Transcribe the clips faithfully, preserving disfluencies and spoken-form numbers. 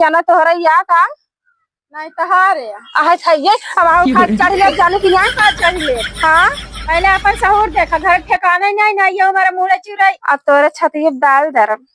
जाना तोहरा या का? नहीं तहारे। आहे छै ये, अब आओ खा चढ़ ले, जानू कि नहीं? का चढ़ ले? हाँ? पहले अपन सहूर देखा, घर ठिकाना नहीं, नहीं, ये हमारा मुँह चुराई। अब तोरे छतिये डाल दरम।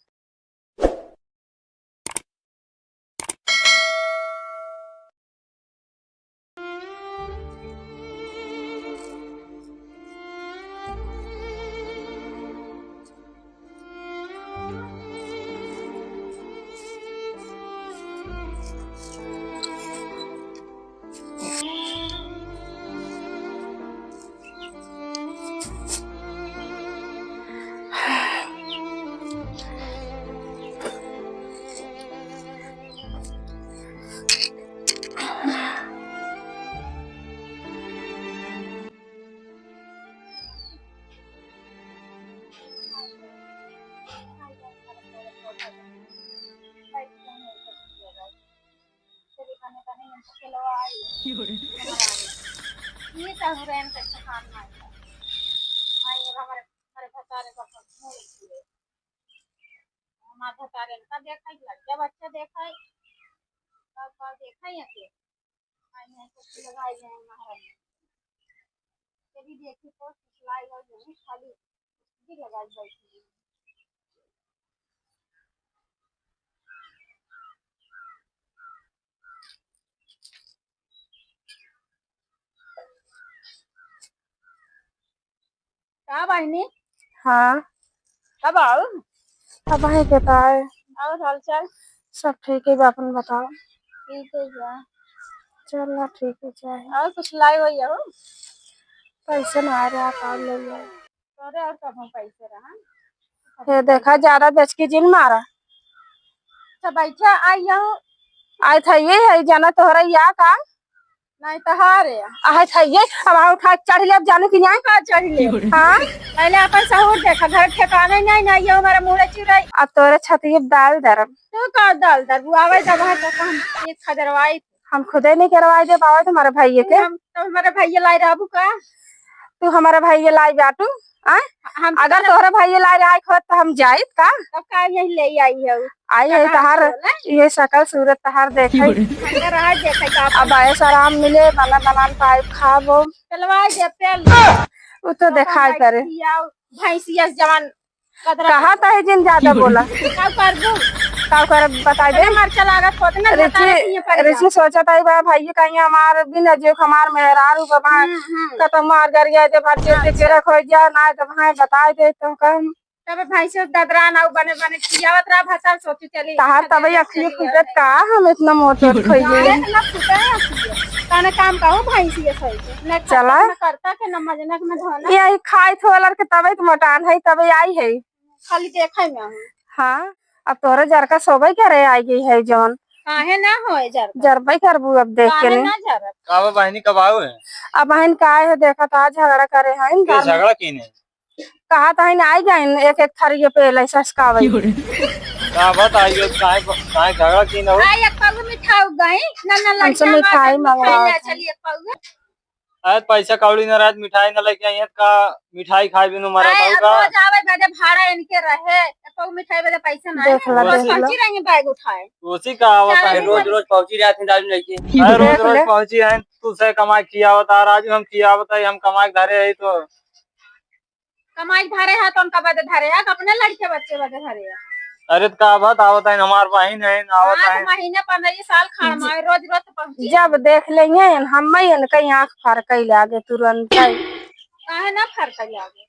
ये साहुरन के सहार ना है। आई, अब हमारे, हमारे भतारे का सब मुँह किए। हमारे भतारे का देखा ही लग गया, बच्चा देखा है, सब का देखा ही है। आई, आई, कुछ लगाई है महारानी। तेरी देखी तो सिलाई हो गई, खाली भी लगाई बैठी है। का बहिनी? हाँ। कब आओ? अब है बताए। और हाल चाल? सब ठीक है बा, अपन बताओ। ठीक है बा। चल ना, ठीक है, चाहे। और कुछ लाई हुई हो? पैसे ना आ रहा, काम ले ले। अरे और कब हम पैसे रहा? ये देखा, ज्यादा बेचकी जिन मारा। अच्छा बैठा, आई यहाँ। आए था ये है, जाना तोहरा या का? नहीं तहारे। आहे छै ये, अब आओ खा चढ़ ले, अब जानू कि नहीं? का चढ़ ले? हाँ? पहले अपन सहूर देखा, घर ठिकाना नहीं, नहीं, ये हमारा मुँह चुराई। अब तोरे छतिये डाल दरम। तू का डाल दरबू? आवे जब है तो हम एक खजरवाई। हम खुदे नहीं करवाई दे पावे तुम्हारे भाई के। हम तो हमारे भाई लाई रहबू का? तू हमारे भाई लाई बाटू, आ? हम अगर तोहरे भाई लाई रहा होत तो हम जाइत का? तब का यही ले आई है? आई है कहाँ तहार से बोले? ये शकल सूरत तहार देखे। अगर आज देखे का अब आयस आराम मिले, बना बनान पाइप खाबो। चलवा दे तेल। वो तो तो देखाई हम करे। भैंसिया जवान कदरा कहा तहे जिन ज्यादा बोला। का करबू? का करब बताई दे। अरे मरचा लागत होत ना, रिची, बतावे कि ये पड़ रिची जाओ। सोचत आई बा भाई कहीं हमार बिन जो हमार मेहरारू बा, हम्म, हम्म। कतौ मार गरिया दे, भाई हाँ, के अच्छा। केरा खोज जा, ना तो भाई बताई दे तो कम। तबे भाई से ददरा ना बने बने खियावत रहा, भतार सोचू चली। तहार तबे अखिए फूटत का, हम इतना मोट ओट खइले। अरे इतना फूटे है अखिए। तने काम कहूँ भाई से सही से। न चला। खटक, न करता के, न मजनक, न धोना। ये आई खाई थोलर के तबे तो मोटान है, तबे आई है। खाली देखे में हूँ। हाँ, अब तोहरे जरका सोबे करे आई गई है जौन। काहे ना होए जरका? जरबे करबू अब देख के काहे नहीं। ना जरब? का बा बहिनी, कब आओ है? अब बहिन का है, देखा था झगड़ा करे हैं के घर में। झगड़ा की नहीं? कहा था ना आई गए एक एक थरिये पे ले ससकावे। का बात आई हो, काहे, काहे झगड़ा की न हो? आई एक पाऊ मिठाई गई, ना ना हमसे लड़किया मिठाई हमारे मंगवाओ। ले चली एक पाऊ। अरे पैसा कौड़ी न रहत, मिठाई न लेके आई है, का मिठाई खाए बिनु मरा आए, पाऊ अब का? रोज आवे बदे भाड़ा इनके रहे, तो मिठाई बदे पैसा ना देख है। ला, रोज देख ला। पहुंची रही बैग उठाए। उसी का आवत चार है। दिन रोज रोज पहुंची रहत है दारू लेके। अरे रोज देख रोज ले। पहुंची है, तू से कमाई खियावत आ, राजू हम खियावत है, हम कमाई धरे है तो। कमाई धरे है तो उनका बदे धरे है, अपने लड़के बच्चे बदे धरे है। अरे तो का बात आवत है, हमार बहिन है, आवत हाँ, है। तो महीने पंद्रह साल खाड़ में रोज रोज तो पहुंची। जब देख लेंगे हम, मैं इनका आँख फाड़ के लागे तुरंत। काहे ना फाड़ के लागे?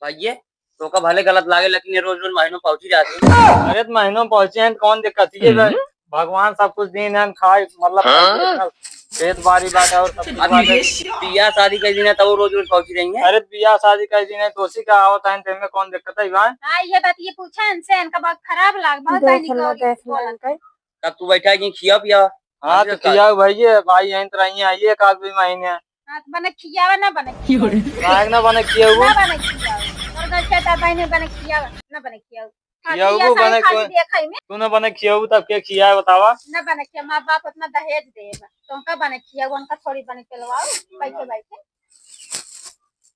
भैये, तोका भले गलत लागे, लेकिन ये रोज रोज महीनों पहुंची जाती है। अरे तो महीनों पहुंची हैं तो कौन दिक्कत है? हम्म। भगवान सब कुछ दीन है, खाए, मतलब, हाँ? खेत बाड़ी बाटे और सब कुछ अब बाटे। ये बियाह शादी के दिन है, तब वो रोज रोज पहुंची रही है। अरे बियाह शादी के दिन है, तो उसी का आवत है, तो इनमें कौन दिक्कत है भाई? हाँ, ये बात ये पूछा इनसे, इनका बहुत खराब लाग, बहुत देख लो, देख लो इनका। तब तू बैठा है कि खिया पिया? हाँ, तो खियाओ भैया, भाई यहीं तो रही है, एक आध भी महीने। हाँ, तो बने खियावा ना बने खियावा। काहे ना बने खियाऊ? ना बने खियावा। और घर के दादा ने बने खियावा, ना बने खियाऊ। खियाऊ खाली बने खाली कोई देखई में। तू ना बने खियाऊ तब के खियाए बतावा? ना बने खिया, माँ बाप उतना दहेज दे बा। तो उनका बने खियाऊ, उनका थोड़ी बने पेलवाओ, बैठे बैठे।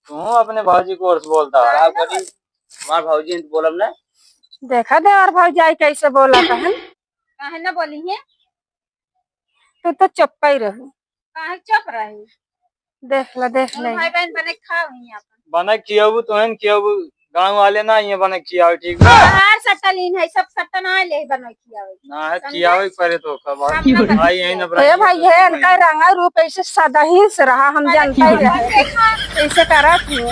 तू अपने भौजी को ओर से बोलता है। हाँ, ना बोली। हमार भौजी ने तो बोलब ना। देखा देवर भौजाई कैसे बोला था, है? काहे ना बोली है? तू तो चुप्पा ही रही। काहे चुप रही? देख ला, देख ले। भाई बहन बने खाओ ही अपन। बने खियाबू, तोहन खियाबू, गाँव वाले ना, ये बने खियाओ, ठीक बा? बाहर सट्टा लीन है, सब सट्टा ना ले बने खियावे। ना है, समझे? खियावे परे तो का बात। अपना भाई यही ना हे भाई, हे इनका रंगा रूप ऐसे सदा ही से रहा, हम जानते ही रहे। देखा। ऐसे करा थी।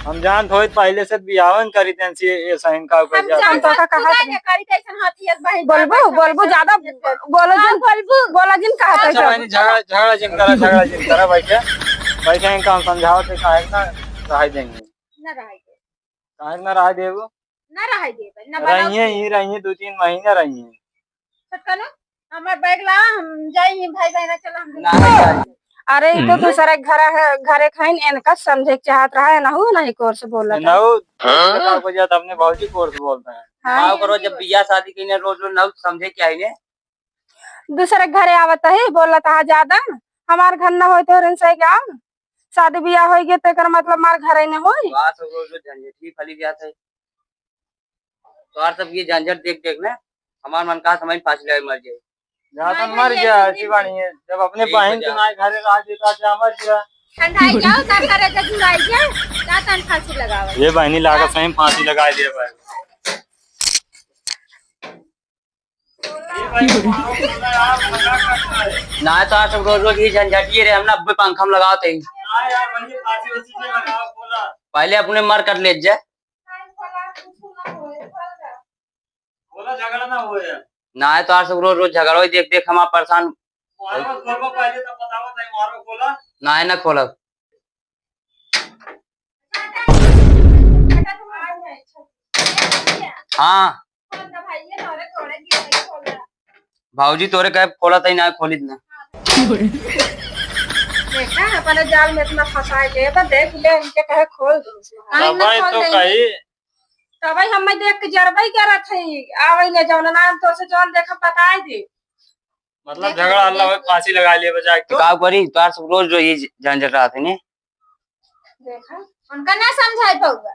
हम जानत होई पहले से बियाहन करी तेन से ये सहिन का ऊपर हम जात। जानत तो का कहा जाने था? करी कैसन हाथी है भाई, बोलबू, बाबा बोलबू, समझ ज्यादा समझ बोलो हाँ, जिन, बोलबू। बोला जिन कहा था अच्छा, जब। बहनी, झगड़ा, झगड़ा जिन करा, झगड़ा जिन करा, बैठे, बैठे इनका हम समझावत है, काहे ना रहाई देंगे। ना रहाई दे। काहे ना रहाई देबू? ना रहाई देबे, ना बनाओ रहिए के। ही रहिए, दो तीन महीना रहिए। छोटकनो, हमार बैग ला, हम जाई ही भाई बहन, चलो हम ना, ना, ना। अरे, ई तो हम्म। दूसरा के घर है, घरे खाइन, इनका समझे के चाहत रहा है, नहु नहीं कोर्स बोलत है। नहु, हाँ? बेटा को जात अपने भौजी कोर्स बोलता है। हाँ। का करो, जब बियाह शादी के लिए रोज रोज नहु समझे क्या है ने? दूसरे के घरे आवत है, बोलत है ज्यादा, हमार घर न होई तो इनसे क्या? शादी बियाह होई गए तो एकर मतलब मार घरे न होई। वाह, सब रोज रोज झंझट ही फैली जात है। तोहार सब ये झंझट देख देख ना हमार मन का समय फांसी लगे मर जाए। जातन मर गया, ऐसी बानी है। जब अपने बहन के माई घरे रह देता, जा मर गया। ठंडाई जाओ, तार करे जब जुड़ाई जाए, जातन फांसी लगाओ। ये बहनी लागत सही फांसी लगा दिया भाई। ना तो आज सब रोज रोज ये झंझटिए रहे, हम ना अब्बे पंखा में लगावत ही। पहले अपने मर कर ले जा। बोला झगड़ा ना हो यार। ना है तो आज सब रोज रोज झगड़ा ही देख देख हम आप परेशान। ना है ना खोलब। हाँ। भाऊजी तोरे कहे खोला तई ना खोलित ना। देखा, अपने जाल में इतना फंसाए के, तो देख ले, इनके कहे खोल दो। काहे ना तबे खोल तो देंगे? कही। तबे हम देख के जरबई करत हई, आवे ले जौन नाम तो से जौन देख बताए दे। मतलब देख झगड़ा ले, हल्ला देख होई, ले। फांसी लगा लिए बजाए तो। का करी, तोहार सब रोज रोज ये झंझट रहत है ने। देखा, उनका ना समझाई पउआ,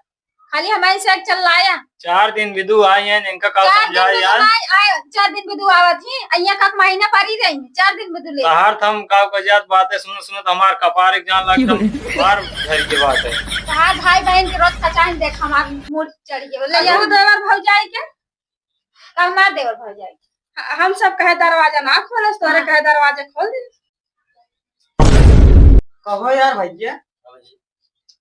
खाली हमारे से चिल्लाया। चार दिन बिदु आई हैं, इनका का चार दिन समझाई बिदु यार? आई, आई, चार दिन बिदु आवत ही, अइया का महीना पर ही रही, चार दिन बिदु ले। तहार थम का को जात बातें सुन सुन तो हमार कपार एक जान लगता, बार घर की बात है। तहार भाई बहन के रोज खचाइन देख हमार मूड चढ़ गया। बोले, हाँ। यार देवर भौजाई के, का हमार देवर भौजाई के। ह-, हम सब कहे दरवाजा ना खोलस, तोरे हाँ। कहे दरवाजा खोल दे। कहो यार भैया,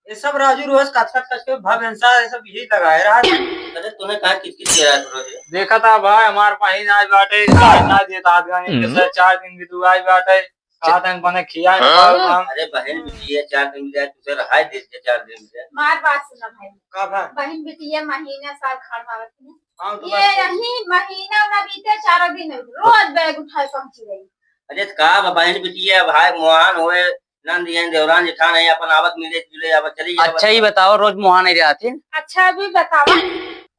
ये सब राजू रोज कच कच कच के भाव हिंसा ये सब यही लगाए रहा। अरे तूने कहा किच किच किया है रोज? देखा था भाई, हमार बहिन आज बाटे, आज ना देता हाथ गाने के हम्म। साथ चार दिन बिदु आज बाटे, कहा था बने खिया हाँ। हम। अरे बहन बिटिया, चार दिन जाए, तुझे रहाई दे दे, चार दिन जाए। मार बात सुना भाई। का भाई? बहन बिटिया महीना साल खाड़ मारत है। हाँ, तो ये बात सही। यही महीना ना बीते, चारों दिन रोज बैग उठाए पहुंची रही। अरे तो का बा, बहन बिटिया, भाई मोहान होए, नंद ये देवरान जेठान है, अपन आवत मिले जुले, अब चली जाए। अच्छा ही बताओ, रोज मोहान ही रहती। अच्छा भी बताओ,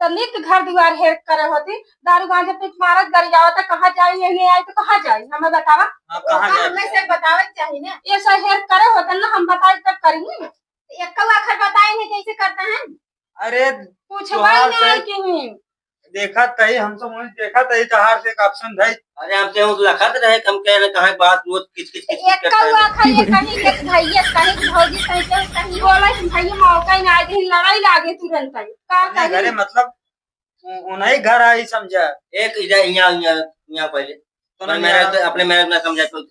तो नित घर दुआर हेर करे होती, दारू गांजा पी के मारत गरियावत, कहाँ जाई, यही आई तो कहाँ जाई, हमें बतावा। हाँ, कहाँ ओका जाए? हमें से बतावे के चाहिए ना, ये सब हेर करे होते ना, हम बताई तब करेंगे। एक कौआ खर बताई नहीं कैसे करता है। अरे, पूछबा तोहार नहीं से कि नहीं। देखा तही, हम तो वही देखा तही, तहार से एक option है। अरे, हम केहू लखत रहे, हम कह रहे, कहाँ बात, वो किच, किच, किच, किच एक करता है। कौआ खा, ये कहीं के भैया, कहीं के भौजी, कहीं के, कहीं बोला कि भैया मौका ही ना दे, लड़ाई लागे तुरंत ही। का अपने कही? घरे मतलब, उ-, उन्हीं घर आई समझा। एक इधर यहाँ, यहाँ, यहाँ पहले। तो अपने ना मेरा यार। तो, अपने मेरा ना समझा तो।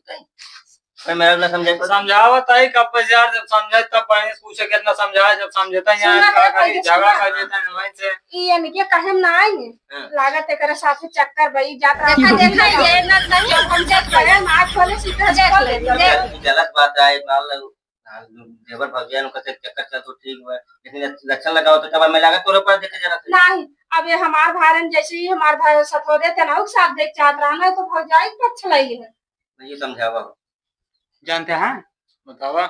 मैं मेरा ना समझे। समझावत है कब से यार, जब समझे तब बहन से पूछे कितना समझाए, जब समझता ही सुना यार, का करे, करी, झगड़ा सुना। कर लेता है वहीं से। ई इनके कहे में ना आई। हाँ। लागत एकरे साथे चक्कर बई जात रहा। देखा, देखा, ये ना नहीं, जब हम जब कहे मार खोले सीधा देख ले, खोल देता। देख। गलत बात है, मान लो, देवर भौजाई नु कते चक्कर चल तो ठीक बा, लेकिन लक्षण लगाओ तो तब हमें लागत तोरे पर देखे जरा। नहीं, अब ये हमार भाई जैसे ही हमार भाई सतोरे तना उ साथ देख चाहत रहा ना तो भौजाई के अच्छा लगी है। ये समझावा। जानते हैं? बतावा।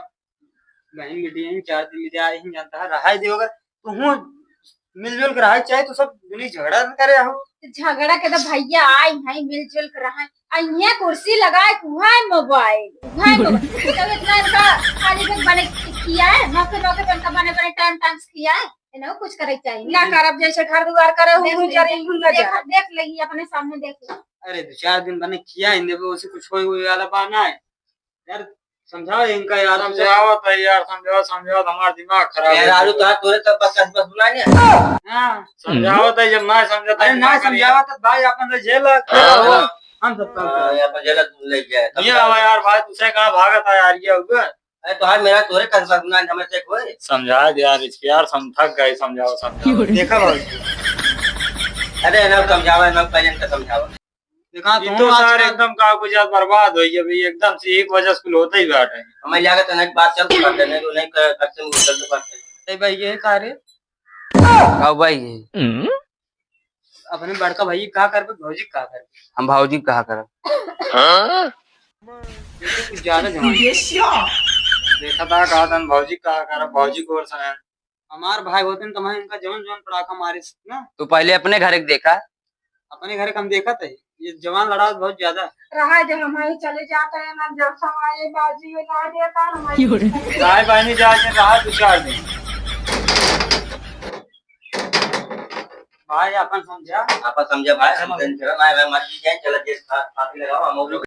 बहन बेटी यहीं चार दिन में जाए ही जानता है, रहाई देवगा। तू हूँ मिलजुल के रहाई, चाहे तू सब दुनी झगड़ा न करे हो। झगड़ा के तो भैया आई है, मिलजुल के रहा। आ ये कुर्सी लगाए, उहाए मोबाइल, उहाए मोबाइल। तब इतना इनका खाली भी बने किया है, मौके मौके पे इनका बने बने टाइम टाइम से किया है। इन्हें कुछ करे के चाहिए। ना करब, जैसे घर दुआर करे, देख हुन ले, जरे, देख, हुन ना देख, जरे। देख लेगी, अपने सामने देख ले। अरे, दो चार दिन बने किया ही देबे, उसे कुछ होई, होई वाला बा ना है। यार, समझाओ इनका यार, समझाओ। समझावत है यार, समझाओ, समझाओ, हमार दिमाग खराब यार, हो आलू गया। तो तोरे तब बस, बस बुला लिया। हाँ, समझावत है, जब ना समझत है, अरे, ना समझावत है भाई, अपन से झेल, हाँ। हम सब काम हाँ, करें। ये अपन झेल ले जाए, ये समझाओ। आवा यार, भाई, दूसरे कहाँ भागत है यार, ये हुआ। अरे, तो आज मेरा तोरे का बस बुला, हमें से कोई। समझा दे यार, इसके यार, हम थक गए, समझाओ, समझाओ। देखा भाई। अरे, ना समझावा, ना पहले इनका समझावा। देखा, ये तुम तो आजकल सारे एकदम का कुछ यार बर्बाद हो गया भाई, एकदम से एक वजह से कुल होता ही बात है। हमें लगा तो नहीं बात चल तो बात है, नहीं तो नहीं कर, करते नहीं चल तो बात है। ए भाई, ये का रे? का भाई ये? अपने बड़का भाई का करबे, भौजी का करबे? हम भौजी का करब। ये तो कुछ ज्यादा जमा। देखा था, कहा था भौजी का करब, भौजी को और समय। हमार भाई होते न, तो मैं इनका जवन जवन पड़ाका मारे ना। तू पहले अपने घर के देखा। अपने घर के हम देखत है, ये जवान लड़ावत बहुत ज्यादा। रहा जो हम ही चले जाते हैं ना, जब समय बाजी में ना देता ना, हमारी भाई बहनी जाके रहा दो चार दिन। भाई अपन समझा। अपन समझा भाई, हम समझा। Tension ना है भाई, मत कीजिए, चला जे फा-, फांसी लगाओ, हम लोग